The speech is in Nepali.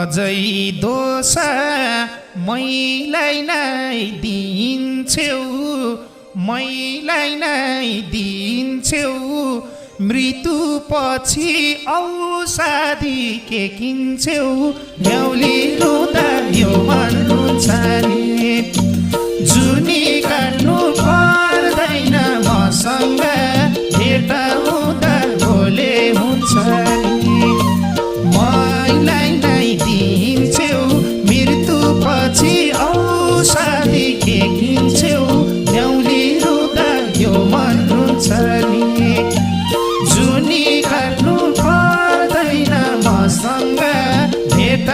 अझै दोष मैलाई नै दिन्छौ, मैलाई नै दिन्छौ। मृत्यु पछि औषधि के किन्छौ, न्याउली रुँदा यो मन रुन्छ नि। जुनी काट्नु पर्दैन मसँग, भेट हुँदा भोले हुन्छ नि। मैलाई नै दिन्छौ, मृत्यु पछि औषधि के किन्छौ, न्याउली रुँदा यो मन रुन्छ नि। जुनी काट्नु पर्दैन मसँग, भेट